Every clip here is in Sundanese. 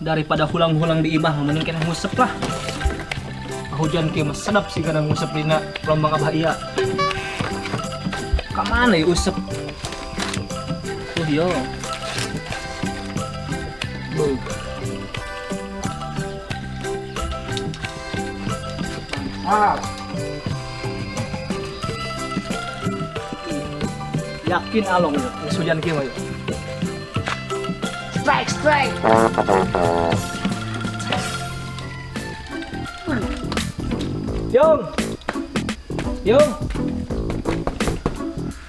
Daripada hulang-hulang di imah mending kena ngusep lah. Hujan kieu mah sedap sih kana ngusep dina lombang abah iya. Ka mana ya usep? Oh yo. Beuh. Mantap. Yakin along yuk, geus hujan kieu mah yuk. Strike, strike. Yung. Yung.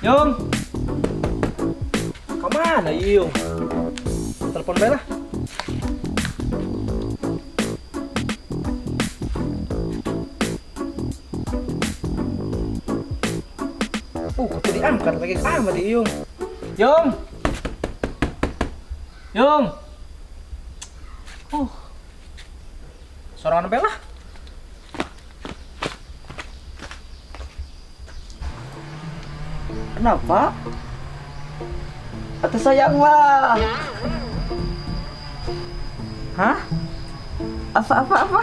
Yung. Kemana Yung? Telepon bae lah. Kok diangkat lagi amat Yung. Yung. Yung. Sorangan bae lah. Kenapa? Atau sayang lah. Hah? Apa, apa, apa?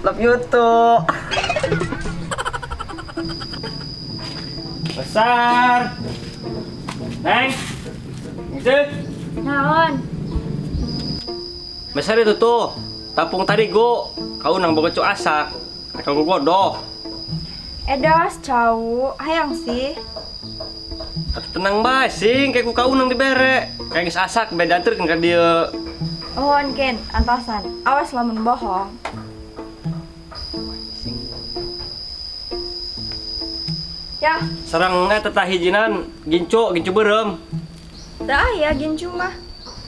Love you too. Besar. Neng. Ngisi. Naon? Besar itu tuh. Tampung tadi go. Kau nang boga cu asak. Rek kau godoh. Edos cau, hayang sih. Atuh tenang bae sing, kayak ku kau nang dibere. Kayak geus asak beda anterkeun ka dieu. Ohon Ken, antosan. Awas lamun bohong. Ya. Sareng eta tah hijinan gincu, gincu beureum. Teu aya gincu mah.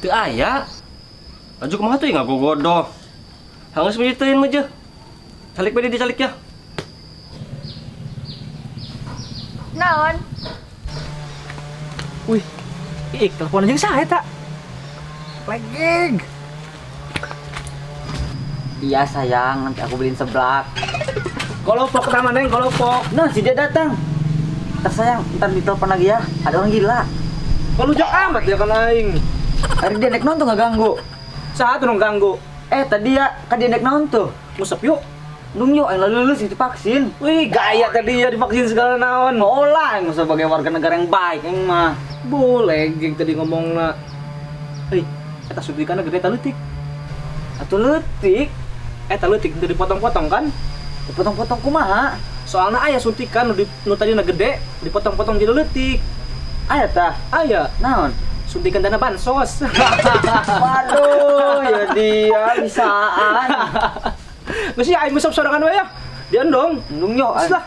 Teu aya. Laju kumaha tuh ngagogodoh. Hangus mah teuing mah jeuh. Calik bae dicalik ya. Naon? Wih, iik telepon aja saya tak. Legeg. Iya sayang, nanti aku beliin seblak. Kolopok sama neng, kolopok. Nah, si dia datang. Ntar sayang, ntar ditelepon lagi ya. Ada orang gila. Kalau jauh amat dia kan aing. Tadi dia naik nonton nggak ganggu. Saat dong ganggu. Tadi ya, kan dia naik nonton tuh. Ngusep yuk. Nung yuk, yang lalu lulus itu vaksin. Wih, gaya tadi ya divaksin segala naon. Ngolah, yang sebagai warga negara yang baik, yang mah. Boleh, geng tadi ngomong na. Hei, eta suntikanna gede ta leutik. Atuh leutik. Eta leutik teu dipotong-potong kan? Dipotong-potong kumaha? Soalna aya suntikan nu tadina gede dipotong-potong jadi leutik. Aya tah? Aya. Naon? Suntikan dana bansos. Waduh, ya dia bisaan. Geus ya aing ngusap sorangan we ya. Diendong. Endong yo. Geus lah.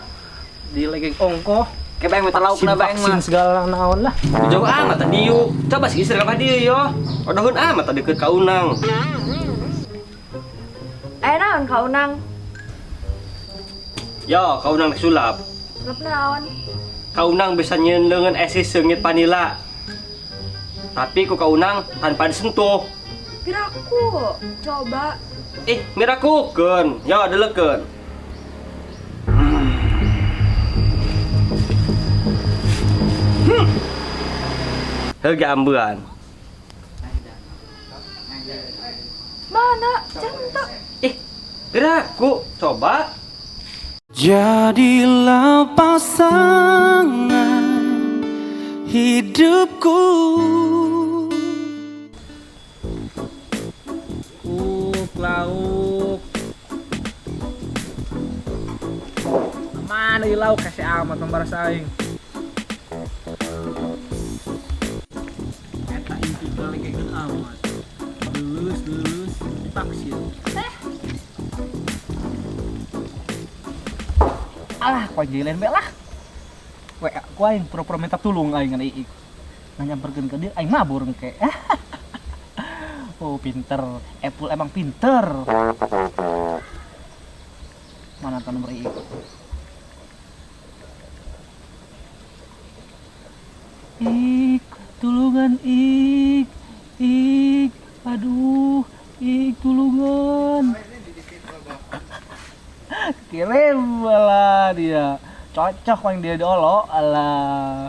Di legeng ongkoh. Kayak bang minta lauk na bang Vaksin mah. segala naon lah. Jauh amat tadi yuk. Coba sih istri ka dieu yo. Odohun amat tadi deket ka Unang. Aya naon ka Unang? Yo, ka Unang sulap. Sulap naon? Ka Unang bisa nyieun leungeun esi seungit vanila. Tapi ku ka Unang tanpa disentuh. Piraku, coba. Mirakukeun. Yo, deleukeun. Heuga ambean. Mana? Cantik. Piraku, coba. Jadilah pasangan hidupku. Lauk, lauk. Mana ieu lauk kasih amat pembaras aing. Eta inti lagi amat. Lulus, lulus, divaksin. Alah, kok jelen bae lah. We, aku aing pura-pura minta tulung aing ngan iik. Nah nyamperkeun ka dieu aing mabur engke. Oh, pinter. Epul emang pinter. Mana ta nomor iik? Ik, tulungan ik. Ik, aduh, ik tulungan. Kirim lah dia. Cocok yang dia dolo alah.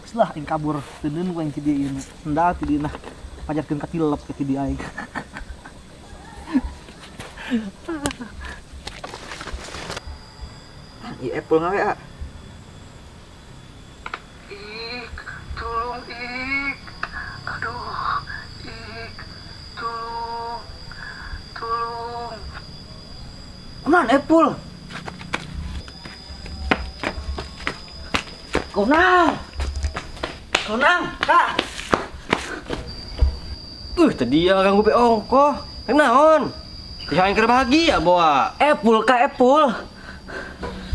Setelah aing kabur, teuneun ku aing ti dieu ieu. Sendal ti dieu nah. Pajarkeun ka tilep ke ti dieu aing. Iya, Apple ngawe, ah. Ik, tolong Ik. Aduh, Ik, tolong. Tolong. Kunaon Apple? Kunaon? Kunaon, Kak? Tadi ya ganggu pe ongkoh. Kunaon? Yang keur bahagia bawa. Apple, Kak, Apple.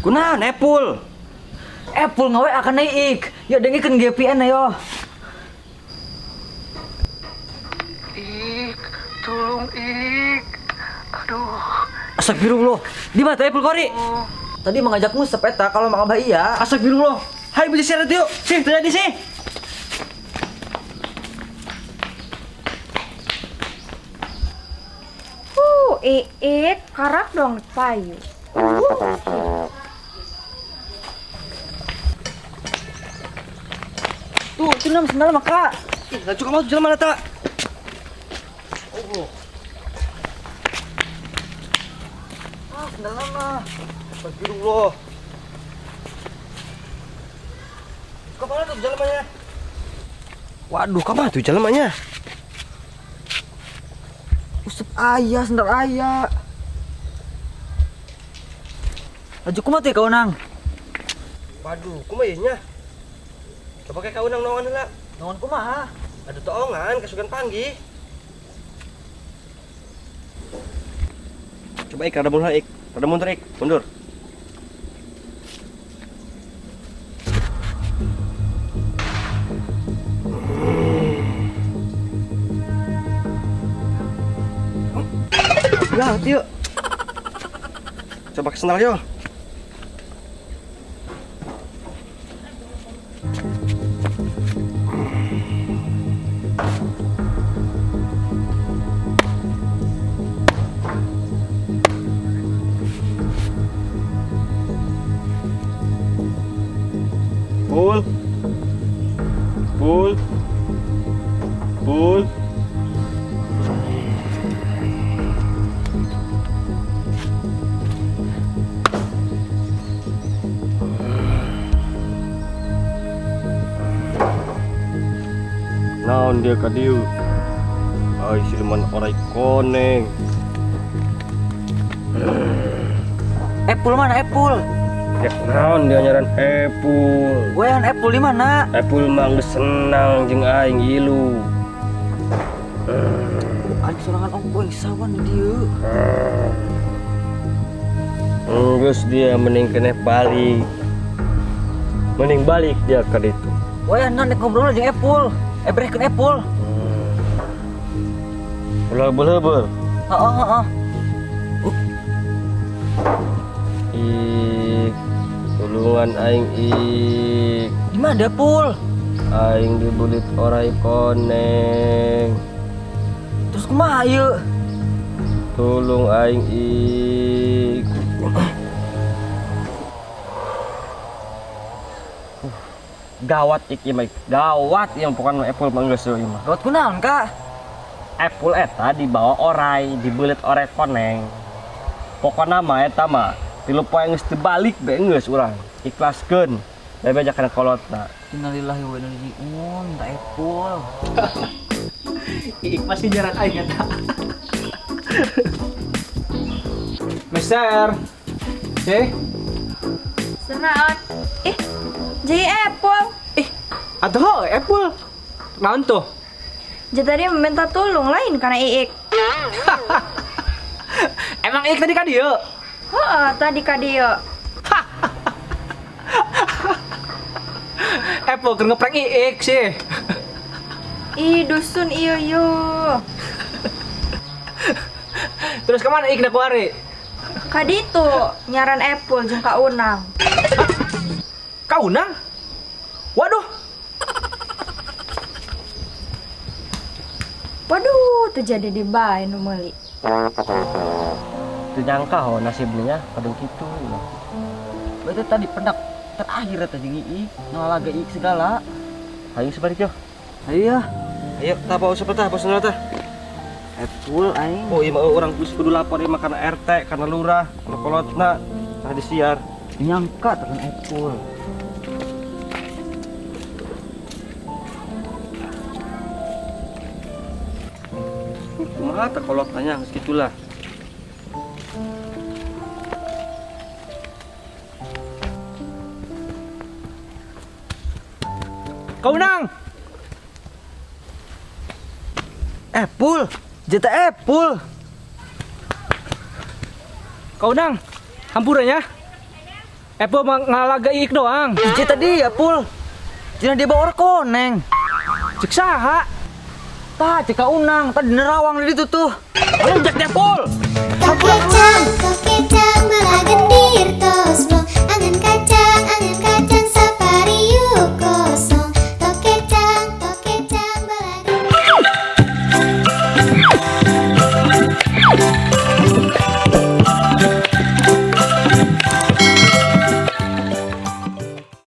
Kunaon Apple? Apple ngawe akan naik. Ya dengikeun GPN ayo. Ik, tolong Ik. Aduh. Astagfirullah. Di mana Apple kori? Tadi mengajak ngusep eta kalau mau abah iya. Astagfirullah. Hai beli syarat yuk. Sih, terjadi sih. Iik, karak dong payu. Tuh, itu nama sendal maka. Ih, laju kamu jalan mana tak? Oh. Ah, sendal mah. Astagfirullah. Kemana tuh jalannya? Waduh, kemana tuh jalannya? Usep ayah, sendal ayah. Laju kumaha teh kaunang? Waduh, kumaha ieu nya? Coba kayak kaunang nongan heula. Nongan kumaha? Ada toongan kasugan panggih. Coba ik rada mundur ik. Rada mundur ik, mundur. Lah, yuk. Coba ke sendal yo. Pul. Pul. Pul. Naon dia ka dieu? Ai siluman orai koneng. Apple mana Apple? Ya naon dia nyaran Apple. Wean Apple di mana? Apple mah geus senang jeung aing ilu. Aing sorangan ongkoh yang sawan di dieu. Geus dia mending keneh balik. Mending balik dia ka ditu. Wean nek ngobrol jeung Apple. Ebrehkeun Apple. Ulah beuleubeur. Heeh, heeh. Ik, tulungan aing ik. Di mana Pul? Aing dibulit orai koneng. Terus kumaha ieu? Tulung aing ik. Gawat ik ieu mah. Gawat ieu pokona Apple mah geus ieu mah. Gawat kunaon, Kak? Apple eta dibawa orai, dibelit orai koneng. Pokona mah eta mah tilu poe geus dibalik be geus urang. Ikhlaskeun. Bebe aja kana kolotna. Innalillahi wa inna ilaihi raji'un, ta Apple. Ik pasti jarak aing eta. Mister. Sih? Senaon? Ih, jadi Apple. Ih, atuh Apple. Naon tuh? Jadi tadi meminta tolong lain karena Iik. Emang Iik tadi ka dieu? Heeh, tadi ka dieu. Apple keur ngeprank Iik sih. Ih, dusun iyo yo. Terus kemana Iik dak kuari? Ka ditu nyaran Apple jeung Ka Unang. Ka Unang? Waduh. Waduh, terjadi di bae nu meuli. Teu nyangka ho nasibnya kadang kitu. Berarti tadi pendak terakhir eta jeung Iik, ngalaga Iik segala. Hayu sebalik yo. Ayo ya. Ayo, tah bawa sepetah, bawa sendal tah. Epul aing. Oh iya mah urang geus kudu lapor ieu mah kana RT, kana lurah, kana kolotna, tah disiar. Nyangka tekan Epul. Kumaha teh kolotna nya geus kitulah. Kau nang. Epul, jeta Epul. Kau nang. Hampura nya. Epul mah ngalaga iik doang. Jeta dia Pul. Cina dia bawa koneng. Cek saha? Tah, cek unang, tadi nerawang di ditu tuh. Lu jak dia Pul. Kekecang, kekecang.